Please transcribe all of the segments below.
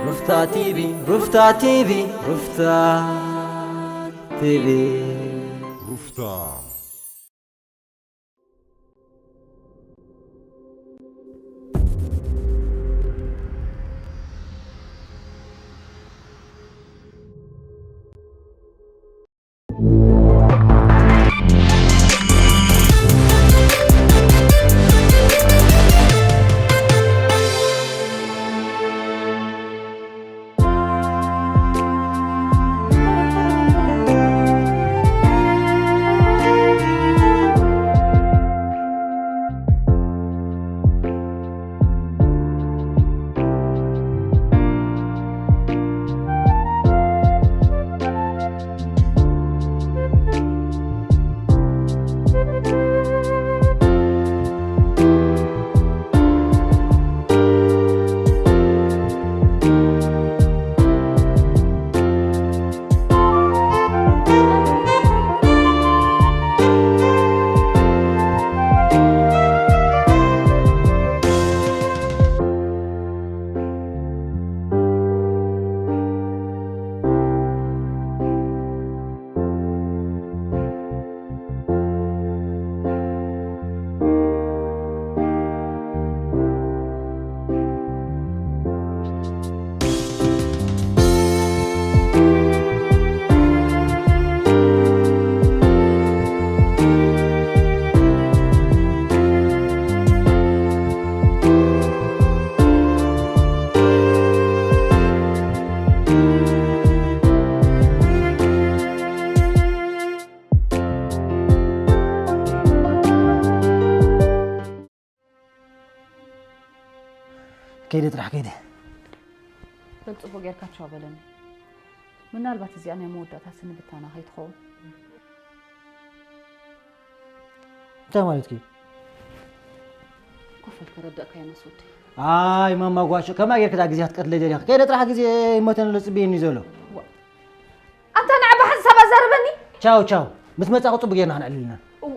ሩፍታ ቲቪ፣ ሩፍታ ቲቪ፣ ሩፍታ ቲቪ። ሩፍታ። ከይደ ጥራሕ ከይደ። በል ጽቡቕ ጌርካ ቻው በለኒ። ምናልባት እዚኣ ናይ መወዳእታ ስንብታና ከይትኸውን። እንታይ ማለትኪ? ኮፍ በል ከረዳእካ እየ መስወዲ። ኣይ ማማ ጓሾ፣ ከማይ ጌርካ እዛ ግዜ ክትቀትለ ደሊኻ? ከይደ ጥራሕ ግዜ ይመተን ኣሎ ጽብየኒ ዘሎ። ዋ፣ ኣንታ ንዓ ብሓንሳብ ኣዛርበኒ። ቻው ቻው። ምስ መጻኹ ጽቡቕ ጌርና ክነዕልል ኢና። እው።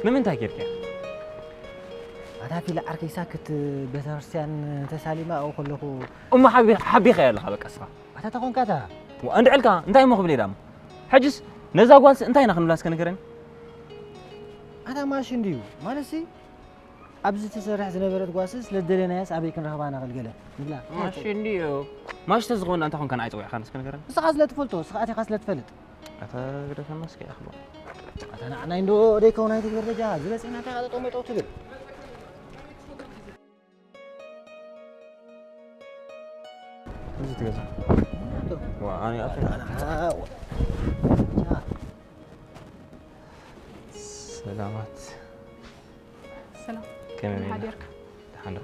ንምንታይ ጌርካያ? ኣታ ፊላ ዓርከይ ሳክት ቤተክርስትያን ተሳሊማ ኣብኡ ከለኹ። እሞ ሓቢ-፣ ሓቢኻያ ኣለኻ በቃ እስኻ። ኣታ ተኾንካ ኣታ። ዋ፣ እንድዕልካ እንታይ እሞ ክብል እየ ዳሞ? ሕጅስ ነዛ ጓልሲ እንታይ ኢና ክንብላ እስከ ንገረኒ? ኣታ ማሽን ድዩ? ማለትሲ ኣብዚ ትሰርሕ ዝነበረት ጓልሲ ስለ ዝደለናያስ ኣበይ ክንረኽባ ንኽእል ገለ ንብላ። ማሽን ድዩ? ማሽ ተዝኸውን ኣንታ ኾንካ ንዓይ ጸዊዕካ እስከ ንገረኒ? ንስኻ ስለ ትፈልጦ፣ ንስኻ ኣቲኻ ስለ ትፈልጥ። ኣታ ግደፈና እስከ ኣኽባ። ኣታ ንዓናይ እንዶ ደይከውን ኣይትግበር ደጃ፣ ዝበጽሕና እንታይ ቃጠጠው መጠው ትብል። እዚ ትገዛ። ዋ፣ ኣነ ኣፍ-፣ ኣታ፣ ዋ። ሰላማት። ሰላም። ከመይ ከመይ ሓዲርካ? ደሓን ዶ?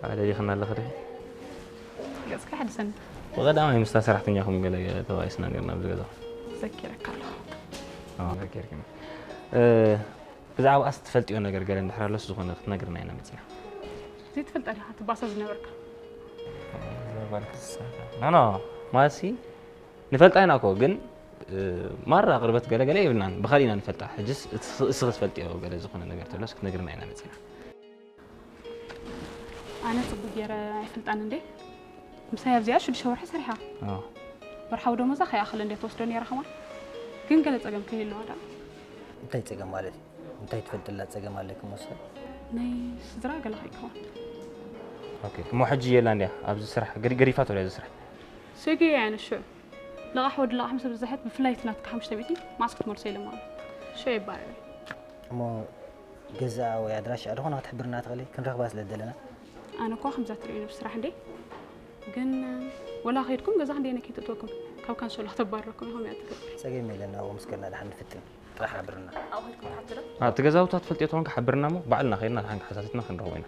ኣደ ዲኽና ኣለኺ ዶ? ገጽካ ሕድሰኒ። ብቐዳማይ ምስታ ሰራሕተኛኹም ገለ ገለ ተባኢስና ነርና ኣብዚ ገዛ። ዘኪረካ ኣለኹ። ኣዎ፣ ዘኪርክኒ። እ፣ ብዛዕባኣስ ትፈልጥዮ ነገር ገለ እንድሕር ኣሎስ ዝኾነ ክትነግርና ኢና መጺና። ዘይትፈልጣ ዲኻ ትባእሳ ዝነበርካ? ኖ፣ ኖ፣ ማለትሲ ንፈልጣ ኢና እኮ፣ ግን፣ እ፣ ማራ ቅርበት ገለ ገለ የብልናን። ብኻልእ ኢና ንፈልጣ። ሕጅስ እስ-፣ እስኺ ትፈልጥዮ ገለ ዝኾነ ነገር ተሎስ ክትነግርና ኢና መጺና። ኣነ ጽቡቅ ገይረ ኣይፈልጣን እንዴ? ምሳይ ኣብዚኣ ሽዱሽተ ወርሒ ሰሪሓ። ኣዎ። ወርሓዊ ደሞዛ ከይኣኽል እንዴ ትወስዶ ነይራ ከማን? ግን ገለ ጸገም ከይህልዋ ዳ? እንታይ ጸገም ማለት እዩ? እንታይ ትፈልጥላ ጸገም ኣለኪ መሰል? ናይ ስድራ ገለ ከይከውን። ኦኬ፣ እሞ ሕጂ የላ እንድያ ኣብዚ ስራሕ ገሪ- ገሪፋቶ ድያ እዚ ስራሕ? ሴጌ ያንሹ ለቃሕ ወዲ ለቃሕ ምስ ብዝሐት ብፍላይ እቲ ናትካ ሓሙሽተ ሚእቲ ማዕስ ክትመልሶ ኢለ ማለት ሽዑ ይባረር። እሞ ገዛ ወይ ኣድራሻ ድኾነ ክትሕብርና ትኽእሊ? ክንረኽባ ስለ ዝደለና። ኣነ እኳ ከምዛ ትርእዩኒ ብስራሕ እንዴ ግን ወላ ከይድኩም ገዛ ክንደይ ነኪ ትእትወኩም ካብ ካንሰሎ ከተባረኩም ኢኹም እያ ትገብር። ጸገም የለን፣ ኣብኡ ምስ ከድና ድሓን ንፍትን። ጥራሕ ሓብርና። ኣብኡ ከይድኩም ትሓትሉ። እቲ ገዛውታ ትፈልጥዮ ተኾንካ ሓብርና እሞ ባዕልና ከይድና ድሓን ሓታቲትና ክንረኽቦ ኢና።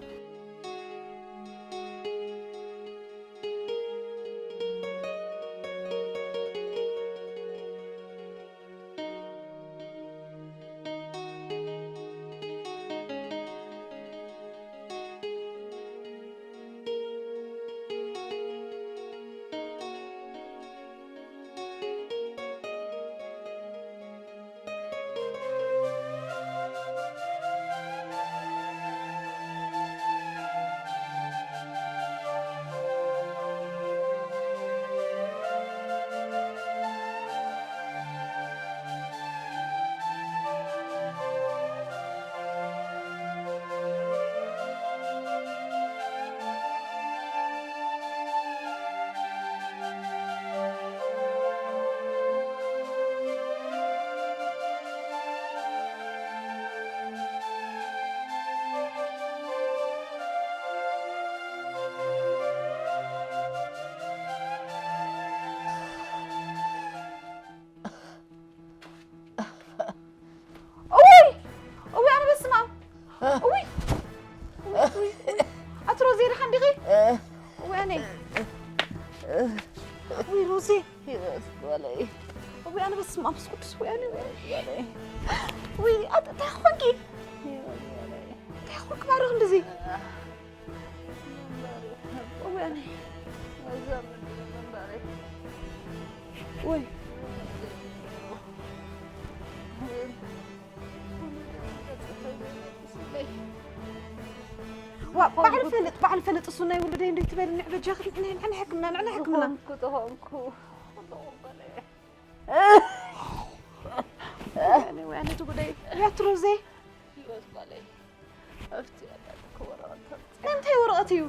እውይ! እውይ ኣነ በስመ ኣብ! እውይ! እውይ! ኣቲ ሮዚ ደሓን ዲኺ? እውይ ኣነ! እውይ ሮዚ! እውይ ኣነ በስመ ኣብ ስቁድስ እውይ ኣነ! እውይ ኣቲ እንታይ ኾንኪ? እንታይ ኾንኪ ማረኽ እንደዚ? ባዕል ፈልጥ ባዕል ፈልጥ እሱ ናይ ውልደይ እንደ ትበል ንዕ በጃ ክትንሕና ንሕክምና ንሕክምና ወይ ኣነ ትጉደይ ያትሮዘይ ህይወት ጓለይ ኣብቲ ያላት ክወረቐት እንታይ ወረቐት እዩ?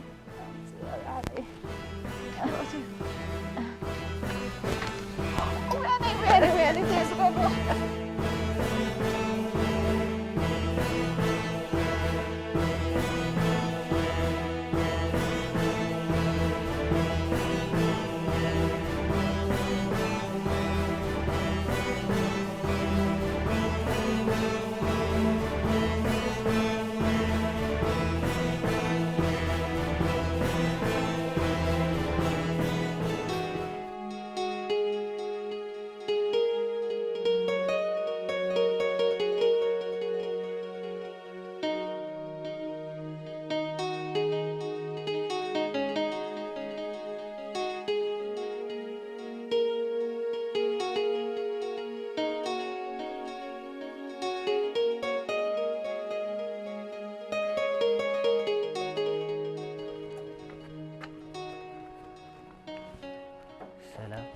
ሰላም።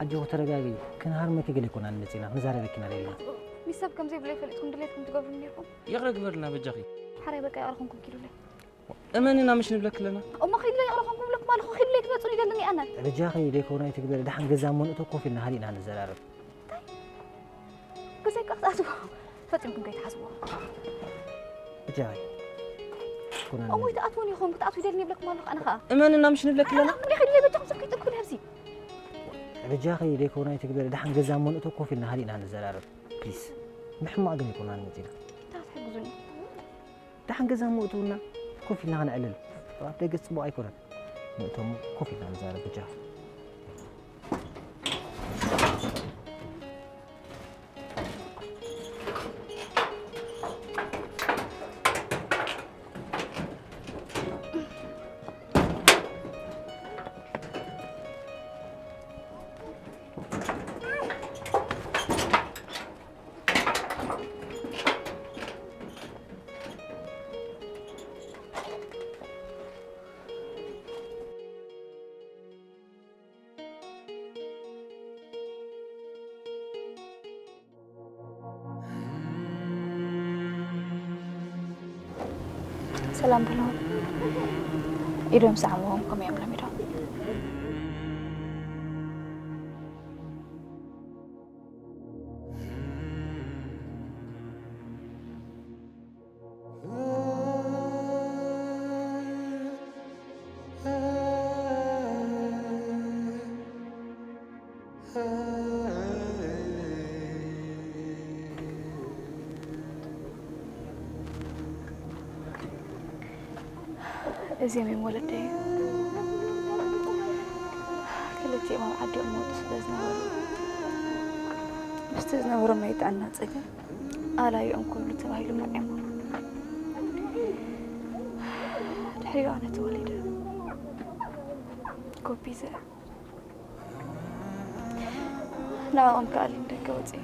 ኣጆኺ ተረጋግኢ፣ ክንሃርመኪ ገለ ኣይኮናን መፂና፣ ክንዛረበኪ ኢና ደሊና። ሚስ ሰብ ከም ዘይብለይ ፈሊጥኩም ድሌትኩም ትገብሩ ነይርኩም። ይቕረ ግበርልና በጃኺ። ሓራይ በቃ ይቕረ ኮንኩም ኪዱለይ። እመንና ምሽ ንብለኪ ኣለና። እሞ ከይድለይ ይቕረ ኮንኩም ብለኩም ኣለኹ፣ ከይድለይ ትመፁ ይደልን ኣነ። በጃኺ ደይኮን ኣይትግበሪ፣ ደሓን ገዛ እሞ ንእቶ ኮፍ ኢልና ሃዲእና ንዘራረብ። ገዛይ ቃ ክትኣትዎ ፈፂምኩም ከይትሓስብዎ። በጃኺ። ኮና እሞ ይትኣትውን ኢኹም፣ ክትኣትዉ ይደልን ይብለኩም ኣለኹ ኣነ ኸዓ። እመንና ምሽ ንብለኪ ኣለና። እሞ ከይድለይ በጃኹም ሰብ ከይጠልኩ ድሕርሲ። በጃኺ ደይኮን ኣይትግበሪ፣ ደሓን ገዛ እሞ ንእቶ ኮፍ ኢልና ሃዲእና ንዘራረብ። ፕሊስ። ብሕማቕ ግን ኣይኮናን መፂና። እንታይ ክትሕግዙኒ? ደሓን ገዛ እሞ እትውና ኮፍ ኢልና ክነዕልል። ኣብ ደገ ፅቡቕ ኣይኮነን። ንእቶ እሞ ኮፍ ኢልና ንዛረብ በጃኺ። ሰላም በሎም። ኢዶም ሰዓምዎም ከምኡ እዮም ለሚዶም። እዚኦም እዮም ወለደይ። ክልቲኦም ኣብ ዓዲኦም ይመጡ ስለ ዝነበሩ፣ ምስቲ ዝነበሮም ናይ ጥዕና ጸገም ኣላይኦም ክብሉ ተባሂሉ መዒሞም። ድሕሪኡ ኣነ ተወሊደ። ኮፒዘ ንዕኦም ከኣሊ ንደገ ወፂኤ።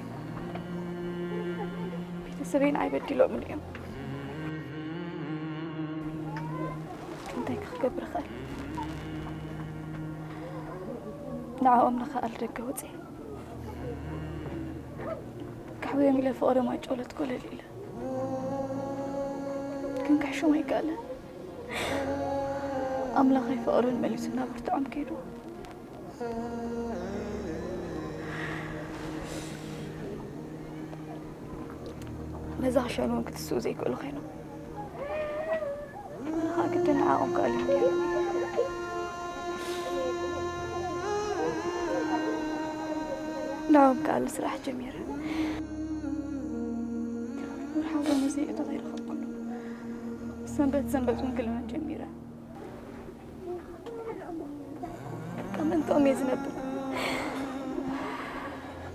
ቤተሰበይ ንዓይ በዲሎምን እዮም። እንታይ ክገብር እኽእል? ንዕኦም ንኸኣል ደገ ወፂኤ። ካሕውዮም ኢለ ፍቕሪ ማይጨሎት ኮለል ኢለ። ግን ክሕሾም ኣይከኣለን። ኣምላኽ ኣይፈቕዶን መሊሱ እናበርትዖም ከይዱ። ነዛ ክሸኑ እውን ክትስኡ ዘይክእሉ ኮይኖም። ኣነ ከዓ ግድን ንዓኦም ክኣልዮም ነይሩ። ንዓኦም ክኣሊ ስራሕ ጀሚረ። ወርሓዊ ደሞዘይ እቶት ኣይረኸብኩሉ። ሰንበት ሰንበት እውን ክልመን ጀሚረ። በቃ ምእንትኦም እየ ዝነብር።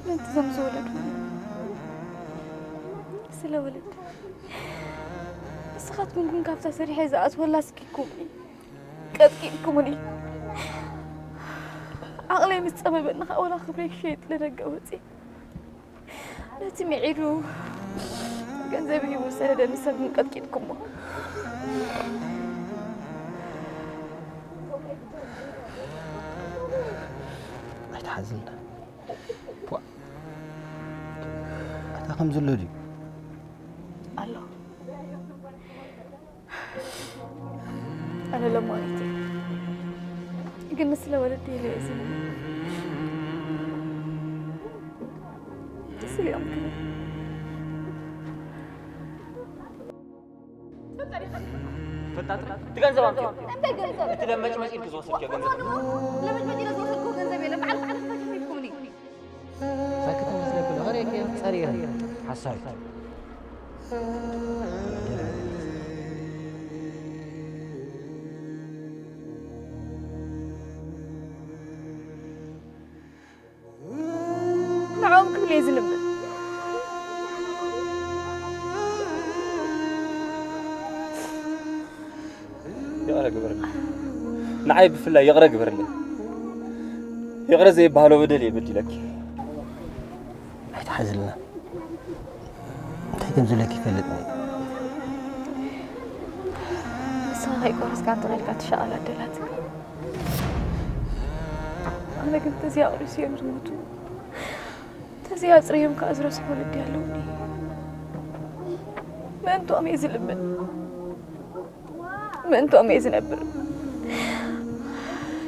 ምእንቲ እዞም ዝወለዱ። ስለ ወለዲ። ንስኻትኩም ግን ካብታ ሰሪሐ ዝኣትወላ ስኪኩምኒ። ቀጥቂጥኩምኒ። ዓቕለይ ምስ ጸበበኒ ኸኣ ወላ ክብረይ ክሸይጥ ንደገ ወጺኤ። ነቲ ምዒዱ ገንዘብ ሂቡ ዝሰደደኒ ሰብ ግን ቀጥቂጥኩሞ። ኣይትሓዝልና። ፖ፣ ኣታ ከም ዘሎ ድዩ? ኣሎ። ኣነ ለማኒት እየ። ግን ንስለ ወለዲ ኢለ እየ ዝምነ። ስሊኦም ክብል። ፈጣሪ፣ ትገንዘብ ኣምፅኦ። እንታይ ገንዘብ? እቲ ለመጭመጭ ኢልክ ዝወሰድክዮ ገንዘብ። ለመጭመጭ ኢለ ዝወሰድክዎ ገንዘብ የለን። ባዕልኹም ዓርኪ ፈቲኹም ሂብኩምኒ። ሳክት መስለኪ ዶ? ኣሬ ከ ጸሪረ። ሓሳዊት። ንዕኦም ክብል እየ ዝልምን። ይቕረ ግበርለይ። ንዓይ ብፍላይ ይቕረ ግበርለይ። ይቕረ ዘይበሃሎ በደል እየ በዲለኪ። ኣይትሓዝልና። እንታይ ከም ዝብለኪ ይፈልጥኒ። ንስኻ ከይቆረስካ እንተኺልካ ትሻቐል ኣደላት። ኣነ ግን ተዚኣ ኣቑሪሱ እዮም ዝሞቱ። ተዚኣ ኣፅርዮም ከዓ ዝረስሑ ወለዲ ኣለውኒ። ምእንትኦም እየ ዝልምን። ምእንትኦም እየ ዝነብር።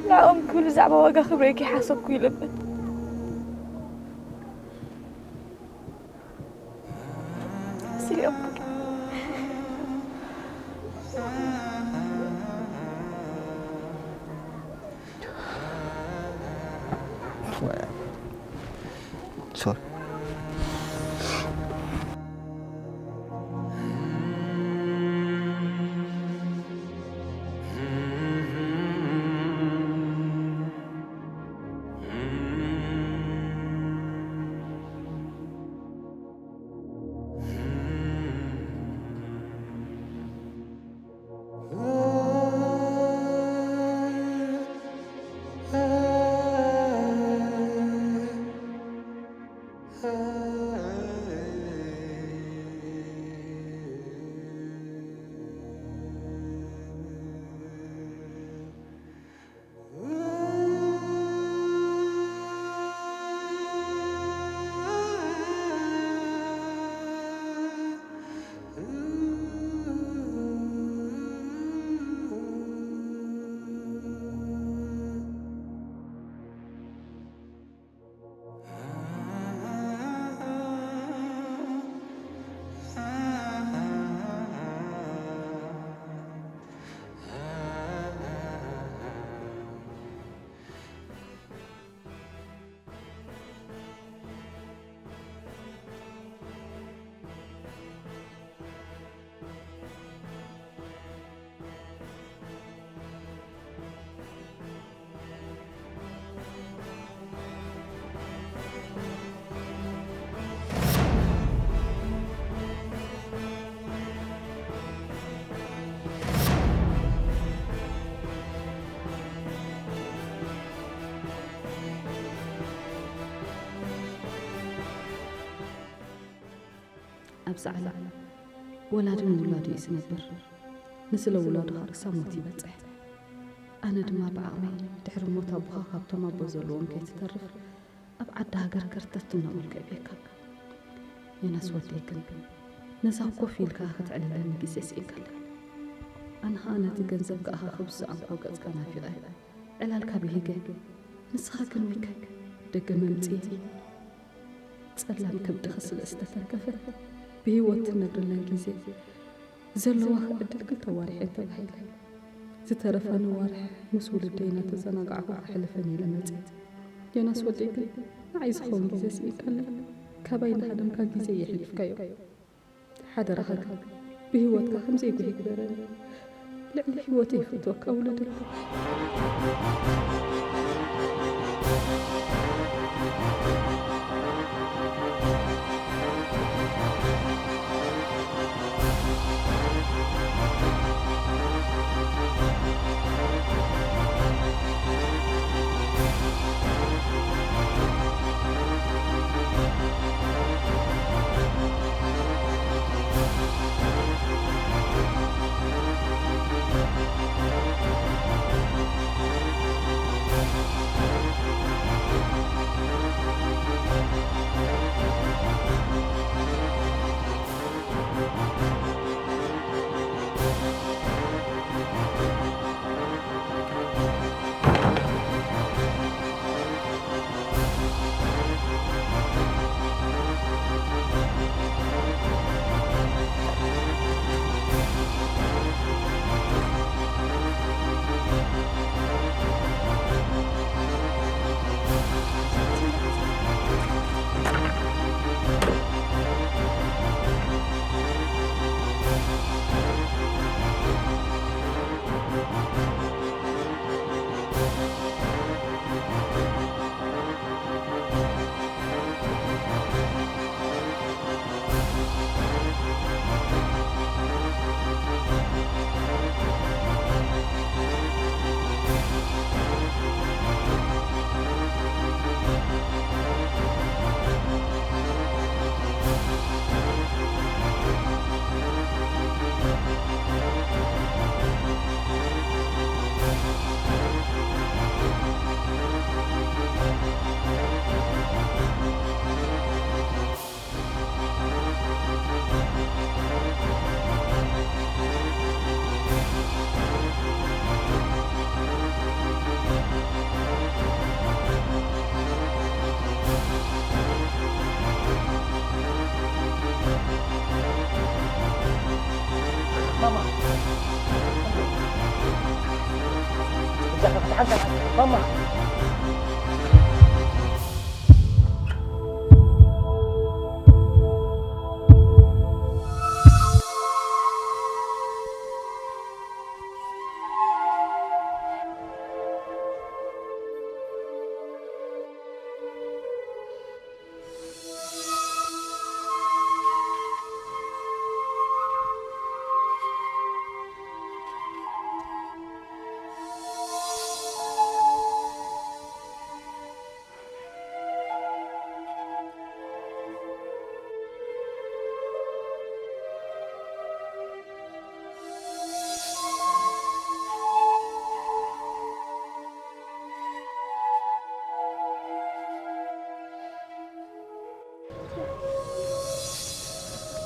ንዕኦም ክብል ብዛዕባ ዋጋ ክብረይ ከይሓሰብኩ ይልምን። ስሊኦም ሶሪ። ኣብዚ ዓለም ወላዲ ንውላዱ እዩ ዝነብር። ንስለ ውላዱ ርእሳ ሞት ይበጽሕ። ኣነ ድማ ብዓቕመይ ድሕሪ ሞት ኣቦኻ ካብቶም ኣቦ ዘለዎም ከይትተርፍ ኣብ ዓዲ ሃገር ከርተት እናበልኩ እቤካ። ዮናስ ወደይ ግን ነዛ ኮፍ ኢልካ ክትዕልለኒ ግዜ ስኢንካለይ። ኣነ ኸኣ ነቲ ገንዘብ ከኣ ክብዝዕ ኣንኮ ገጽካ ናፊቐ ዕላልካ ብሂገ። ንስኻ ግን ወይከ ደገ መምጽኢ ጸላም ከብድኻ ስለ ዝተተንከፈ ብህይወት ትነብርለን ግዜ ዘለዋ ዕድል ክልተ ኣዋርሕ እየ ተባሂለ። ዝተረፋኒ ኣዋርሕ ምስ ውልደይ እናተዘናጋዕኩ ከሕልፈን ኢለ መጺእ። ዮናስ ወደይ ግን ንዓይ ዝኸውን ግዜ ስኢንካለይ። ካባይ እናሃደምካ ግዜ የሕሊፍካዮ። ሓደራኻ ግን ብህይወትካ ከም ዘይጉሂ ግበረኒ። ልዕሊ ህይወተይ ይፈትወካ ውለደይ። ማማ። ማማ።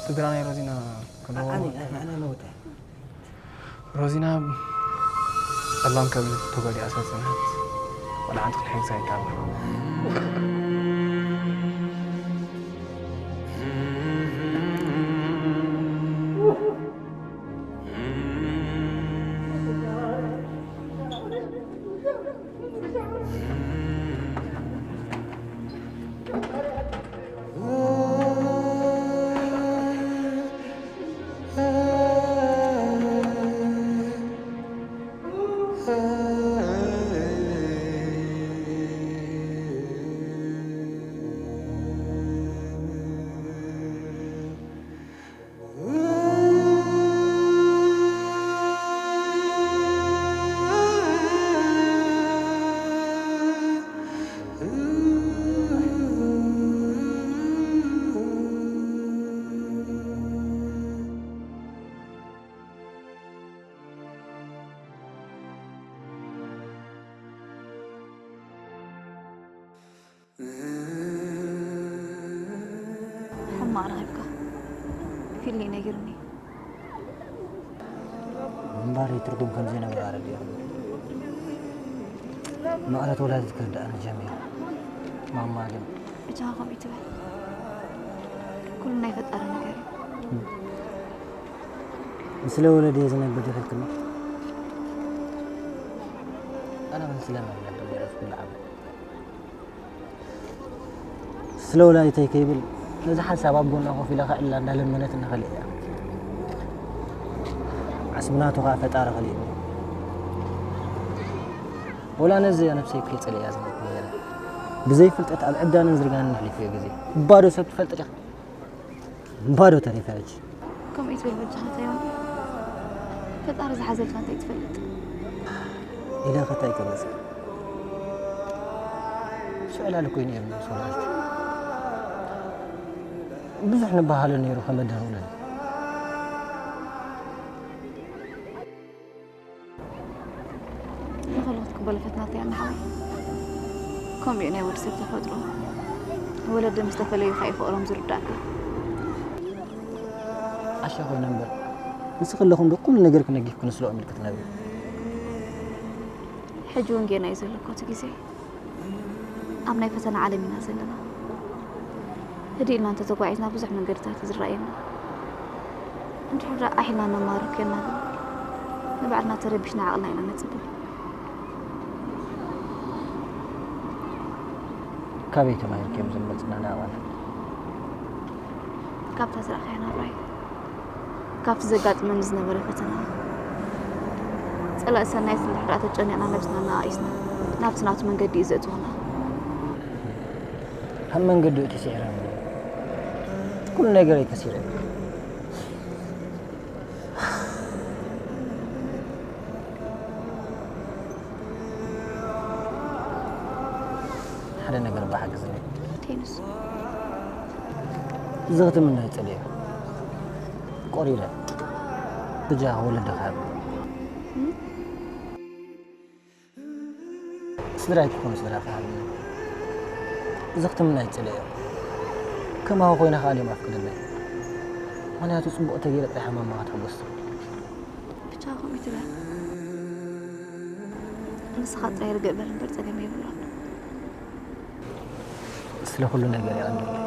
ስድራ ናይ ሮዚና ከለዎ ኣነ ኣነ ኣነ መውተ ሮዚና ጸላም ከም ተጎዲኣ ስለ ዝጸንሐት፣ ቆልዓ ሓንቲ ክንሕግዛ ይከኣልና። ፊሊ ነጊሩኒ። ምንባረይ ትርጉም ከም ዘይነበሮ ኣረዲእኹኒ። መቐረት ወላዲት ክርድኣኒ ጀሚሩ። ማማ ግን ብቻኻ ከምኡ ትበል። ኩሉ ናይ ፈጣሪ ነገር እዩ። ስለ ወለደይ ዝነብር ዶ ኢልክኒ? ኣነ እውን ስለመን ነብር ነይረ ኩሉ ዓመት? ስለ ወላዲተይ ከይብል ነዚ ሓንሳብ ኣብ ጎና ኮፍ ኢላ ከዕልላ እንዳለመነት እናኸልእ እያ። ዓስቢ ናቱ ኸዓ ፈጣሪ ከሊእኒ። ወላ ነዚ እያ ነብሰይ ከይጸልእያ ዝመት ነይረ። ብዘይ ፍልጠት ኣብ ዕብዳንን ዝርጋንን ኣሕሊፈዮ ግዜ። ባዶ ሰብ ትፈልጥ ዲኻ? ባዶ ተሪፈ ሕጂ። ከምኡ ይትበል በጃኻ እንታይ ይሆን? ፈጣሪ ዝሓዘልካ እንታይ ትፈልጥ? ኢለ ከታይ ክመጽእ? ሽዕላል እኮ እዩ ነይሩ ምስ ወላዲት። ብዙሕ ንበሃሎ ነይሩ ከመደር ውለድ። ንኸልኦት ክትበሎ ፈተናት እያ ንሓወይ። ከምኡ እዩ ናይ ወዲ ሰብ ተፈጥሮ። ወለዲ ምስ ተፈለዩ ኸኣ እዩ ፍቕሮም ዝርዳእካ። ዓሻ ኮይነ እምበር፣ ንስኺ ኣለኹ እንዶ ኩሉ ነገር ክነጊፍኪ ንስለኦም ኢልኪ ትነብሪ። ሕጂ እውን ጌና እዩ ዘሎ እኮ እቲ ግዜ። ኣብ ናይ ፈተና ዓለም ኢና ዘለና። ህድእ ኢልና እንተተጓዒዝና ብዙሕ መንገድታት እዩ ዝረኣየና። እንድሕር ደኣ ኣሕ ኢልና ነማርር ኬንና ግን ንባዕልና ተረቢሽና ዓቕልና ኢና ነጽብብ። ካበይ ተማሂርክዮም ዝመጽና ናባና? ካብታ ዝረኣኻያ ናብራይ፣ ካብቲ ዘጋጥመኒ ዝነበረ ፈተና። ጸላኢ ሰናይስ እንድሕር ደኣ ተጨኒቕና ነብስና እናኣኢስና ናብቲ ናቱ መንገዲ እዩ ዘእትወና። ካብ መንገዲ እዩ ተሲዕረኒ። ኩሉ ነገረይ ተሲዕረኒ። ሓደ ነገር ብሓግዝኒ። እንታይ ንሱ? እዚ ክትምነ ይጸልየ። ቆሪረ። ብጃኻ ወለድኻ። እም? ስድራይ ክኾኑ ስድራኻ ሃብኒ። እዚ ክትምነ ይጸልየ። ከማኻ ኮይነ ከኣ ድዮም ኣፍቅደለይ። ምኽንያቱ ጽቡቕ ተገይረ ጥራሕ ማማ ክትሕጎስ። ብቻ ከምኡ ትበል። ንስኻ ጥራይ ርግእ በል እምበር ጸገም የብሉን። ስለ ኩሉ ነገር የቐንየለይ።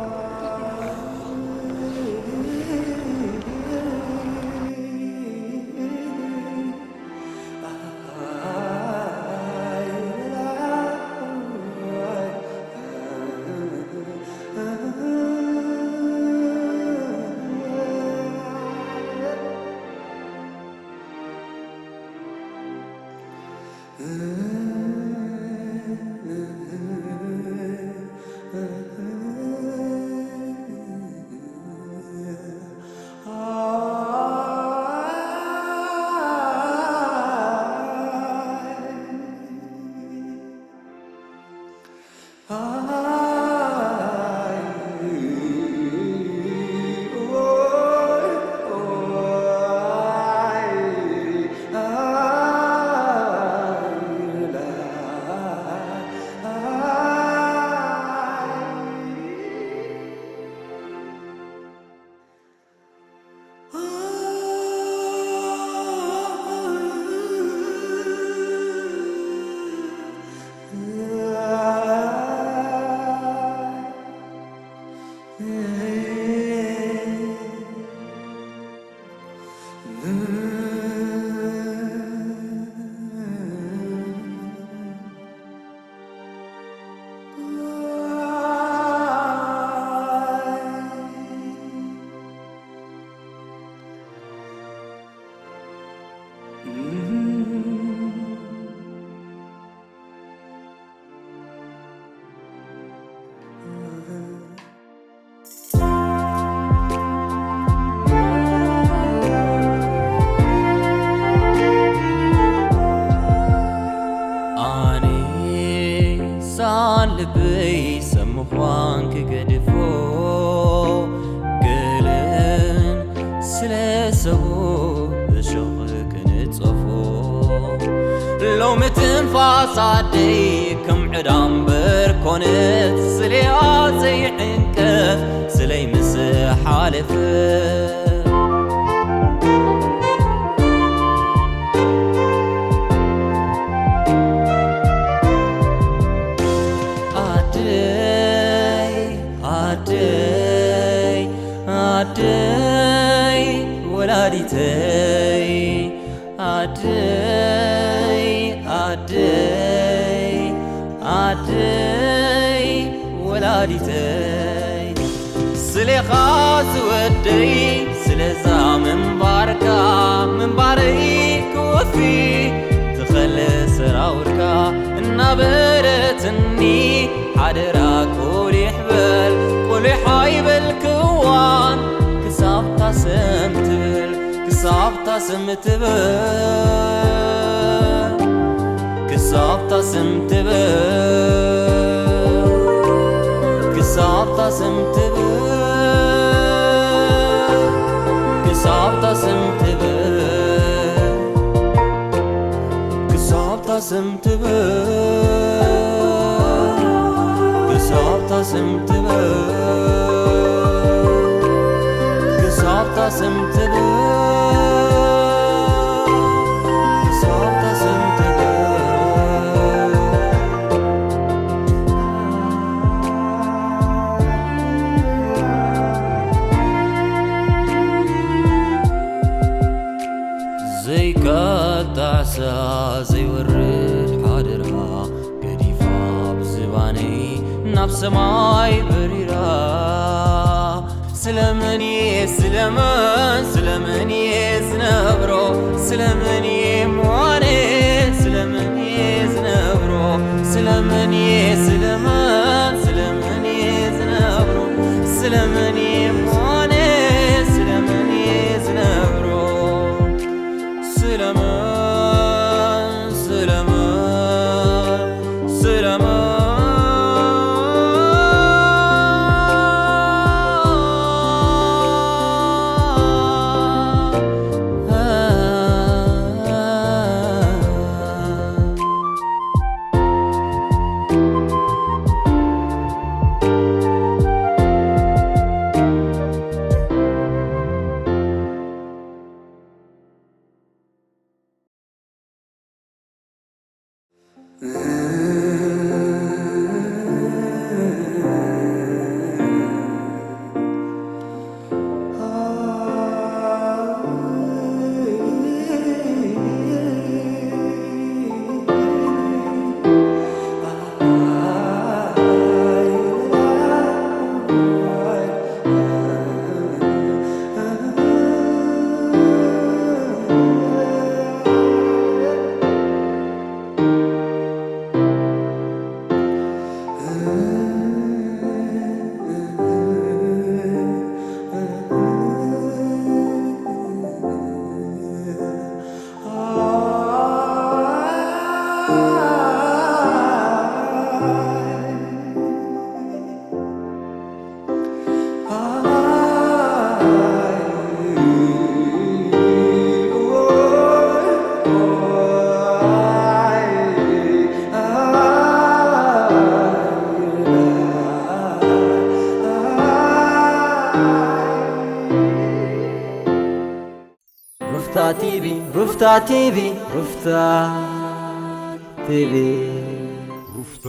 ኣነ ሳን ልበይ ሰብ ምዃን ክገድፎ፣ ገለን ስለ ሰቡ እሾኽ ክንጸፎ። ሎሚ ትንፋስ ኣደይ ከም ዕዳ እምበር ኮነት፣ ስለያ ዘይዕንቀፍ ስለይ ምስ ሓለፈ። ተይ ኣደይ ኣደይ ኣደይ ወላዲተይ፣ ስሌኻ ዝወደይ ስለዛ ምንባርካ ምንባረይ ክወፊ ትኸል ሰራውርካ እናበረትኒ ሓደራ ቁሊሕ በል ቁሊሕ ኣይበል ክዋን ክሳብ ታሰም ትብል ክሳብ ታሰም ትብል ክሳብ ታሰም ትብል ክሳብ ታሰም ትብል ክሳብ ታሰም ትብል ክሳብ ታሰም ትብል ክሳብ ታሰም ትብል ክሳብ ታሰም ትብል ክሳብ ታሰም ትብል ዘይቃጣዕሳ ዘይወርድ ሓደራ ገዲፋ ብዝባነይ ናብ ሰማይ በሪራ ስለመን እየ ስለመን ስለመን እየ ዝነብሮ ስለመን እየ ምዋነ ስለመን እየ ዝነብሮ ስለመን እየ ስለመን ስለመን እየ ዝነብሮ ስለመን እየ ምዋነ ስለመን እየ ዝነብሮ ስለመን ስለመን ስለመን ሩፍታ ቲቪ ሩፍታ ቲቪ ሩፍታ ቲቪ ሩፍታ